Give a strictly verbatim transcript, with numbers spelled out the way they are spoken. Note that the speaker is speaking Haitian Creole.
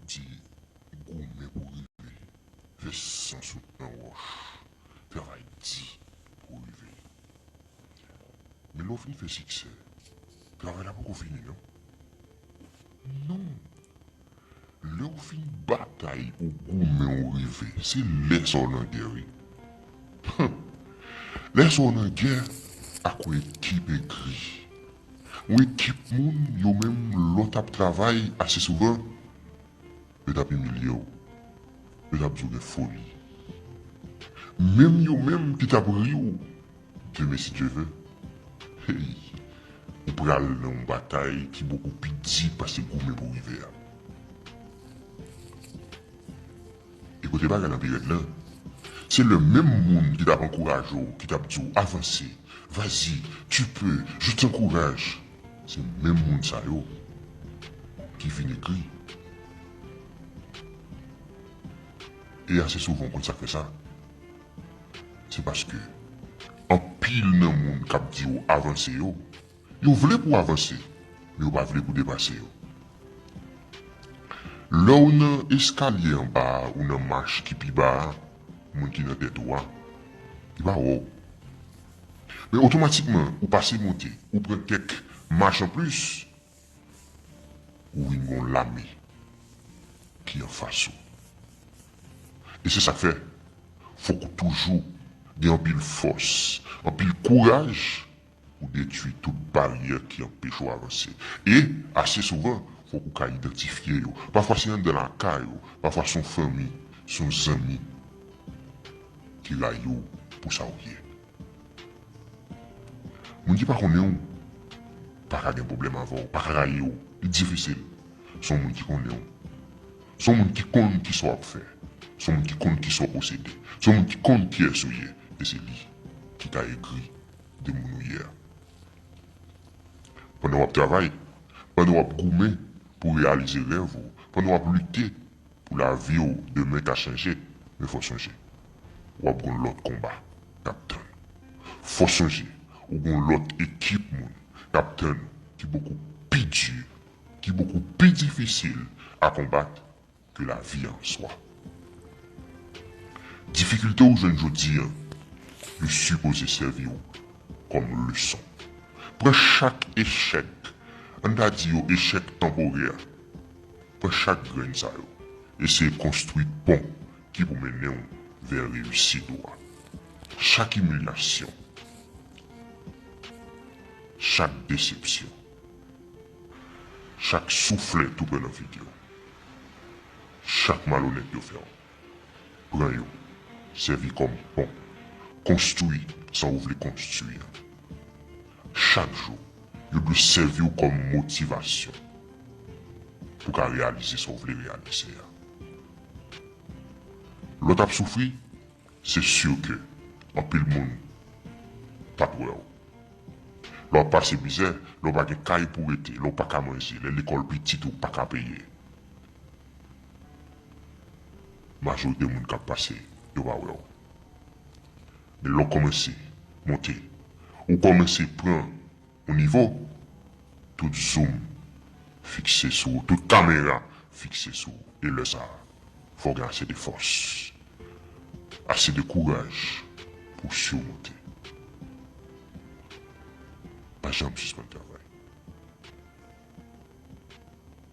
di goumen pou rive, fè san sot nan wòch, travay di pou rive. Men lè w fin fè siksè, travay la poko fini non. Non. Lè w fin batay ou goumen ou rive, se lè sa w nan gè wi. Lè sa w nan gè ak yon ekip egri. Yon ekip moun, yo menm lè w t ap travay ase souvan, yo t ap imilye w. Yo t ap di w gen foli. Menm yo menm ki t ap ri w, demen si Dye ve, hey, ou pral nan yon batay ki bokou pi di pase goumen pou rive a. E kote bagay lan pi rèd lan, se lè menm moun ki t ap ankouraje w, ki t ap di w avanse, vas-y, tu peux, je t'encourage, se menm moun sa yo ki vin egri. E ase souvan w konn sa k fè sa? Se paske anpil nan moun k ap di w avanse yo, yo vle pou w avanse, men yo pa vle pou w depase yo. Lè w nan eskalye anba a, ou nan mach ki pi ba a, moun ki nan tèt ou a, li pa wè w. Men otomatikman, ou pase monte, ou pran kèk mach anplis, ou vin gen yon lame ki anfas ou. E se sa k fè, fòk ou toujou gen anpil fòs, anpil kouraj pou detwi tout baryè ki anpeche w avanse. E, ase souvan, fòk ou ka idantifye yo. Pafwa se anndan lakay ou, pafwa se yon fanmi, se yon zanmi ki rayi w pou sa w ye. Moun ki pa konnen w pa ka gen pwoblèm avè w, pa ka rayi w. Li difisil. Se yon moun ki konnen w. Se yon moun ki konn kisa w ap fè. Se yon moun ki konn kisa w posede. Se yon moun ki konn kiyès ou ye. E se li ki ka egri de moun ou ye a. Pandan w ap travay, pandan w ap goumen pou reyalize rèv ou, pandan w ap lite pou lavi w demen ka chanje, men fò w sonje, w ap gen yon lòt konba k ap tann ou. Fò w sonje, ou gen yon lòt ekip moun k ap tann ou, ki bokou pi di, ki bokou pi difisil a konbat ke lavi an swa. Difikilte w jwenn jodi a, yo sipoze sèvi w kòm leson. Pran chak echèk, ann ta di yo echèk tanporè, pran chak grenn sa yo, eseye konstwi pon ki pou mennen w vè reyisit ou a. Chak imilyasyon, chak desepsyon, chak souflèt ou pran nan figi w, chak malonèt yo fè w, pran yo, sèvi kòm pon, konstwi sa w vle konstwi an. Chak jou, yo dwe sèvi w kòm motivasyon pou w ka reyalize sa w vle reyalize a. Lè w t ap soufri, se si ke anpil moun pa t wè w. Lè w ap pase mizè, lè w pa gen kay pou w rete, lè w pa ka manje, lè lekòl pitit ou pa ka peye, majorite moun k ap pase, yo pa wè w. Men lè w kòmanse monte, ou kòmanse pran yon nivo, tout zoom fikse sou ou, tout kamera fikse sou ou. E lè sa a, fò w gen ase de fòs, ase de kouraj pou w simonte. Pa janm sispann travay.